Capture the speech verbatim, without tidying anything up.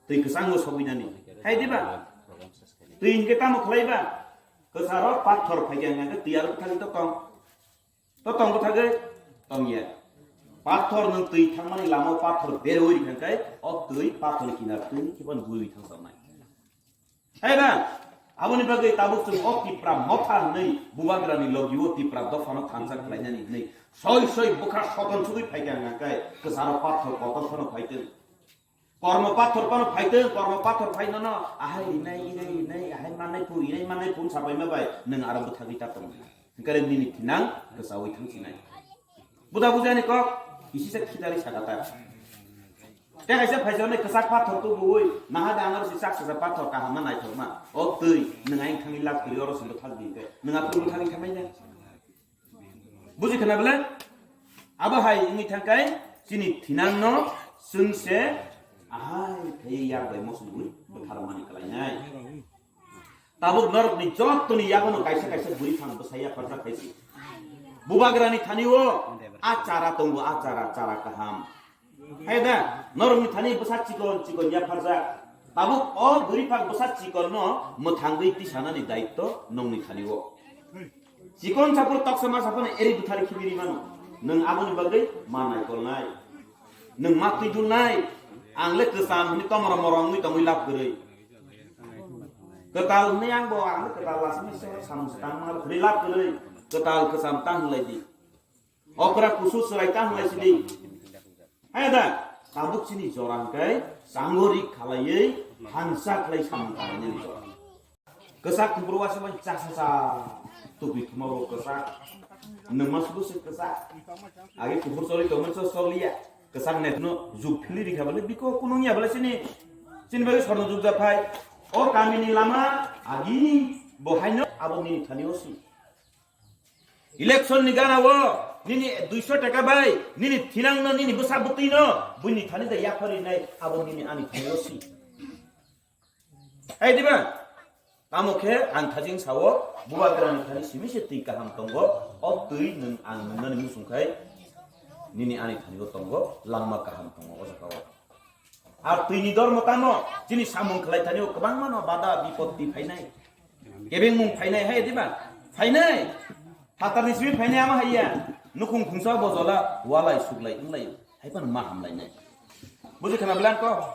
Twi kwchango sogwinani. Hai diba? Twi hinkhe tamo khlaiba? Kwcharo pathor phaikha hwnkhe twi aro bwthagwi to tong. To tong bwthagwi tongya. Pathor nwng twi thangmani lama o pathor berwi rikha hwnkhe o twi pathorni kinar twi khibon gwiwi thangjaknai. Hai na? Aboni bagwi tabuk chwng o Tipra motha hwnwi bubagrani logi o Tipra dophano thansa khlainani hwnwi soi soi bwkha sokon sugwi phaikha hwnkhe kwcharo pathor kotor phano phaitwng. Kormo pathor phano phaitwng, kormo pathor phai nono ahai rinai, irai rinai, ahai mannai phu, irai mannai phu sabaima bai nwng aro bwthagwi ta tong. Hwnkhe nini thinang kwchaui thangsinai. Buda bujani kok, kisi se khitari sakata. Te kaisa phaijaknai kwchak pathor tubuwi, naha de angaro si chak sasa pathor kaham ma naithok ma. O twi, nwng aing thangwi lak kwrwi oro sumbo thak di hwnkhe. Nwng aphuru bwthagwi thamai na. Buji khna bele? Abo hai wngwi thangkai chini thinangno chwngse ahai khaiwi yak bai mosongwi bwtharmani kwlainai. Tabuk norokni jottoni yagono kaisa kaisa bwrwi phang bwsa yapharjak khaisi. Bubagrani thani-o a chara tongo, a chara, chara kaham. Hai da, norokni thani bwsa chikon chikon yapharjak. Tabuk o bwrwi phang bwsa chikonno mwthangwi tisanani daitto nongni thani-o. Chikon saphuru toksa ma saphano eri bwthari khibiri mano. Nwng aboni bagwi ma naikolnai. Nwng ma twi dulnai. Ang le kwcham hwnwi tomoro morong wngwi tongwi lab kwrwi. Kwtal hwnwi ang bo ang le kwtal lasini se samung se tang ma hwnwi lab kwrwi. Kwtal kwcham tang hwnlai di. Okra kusu chwrai tang hwnlai si di. Hai da, tabuk chini jora hwnkhe chango rik khalaiwi hansa khlai samung kalainani jora. Kwchak kubur waisa bai chasa sa tubi thuma bo kwchak. Nwng ma sudu se kwchak. Age kubur choli tongmani so choliya. Kwchak net no juk phili rikha bale biko kunung ya bale sini. Sini bale sorno juk ja phai. O kamini lama agi bo haino abo nini thani o si. Election ni gana o nini duiso taka bai nini thinang no nini bwsa bwtwi no buini thani da yaphari nai abo nini ani thani o si. Hai diba? Tamo khe ang thajing sao, bubagrani thani simi se twi kaham tongo, o twi nwng ang nungnani muchung khai, nini ani thani o tongo, langma kaham tongo, o jaga o. Ar twi ni dormo tamo, chini samung khlai thani o kwbangma no bada bipoti phainai, kebengmung phainai, hai diba? Phainai, phatar ni simi phainai ama haiya, nukhung khungsa bojola, walai suklai wnglai, hai phano ma hamlainai. Buji khana bwle ang ko?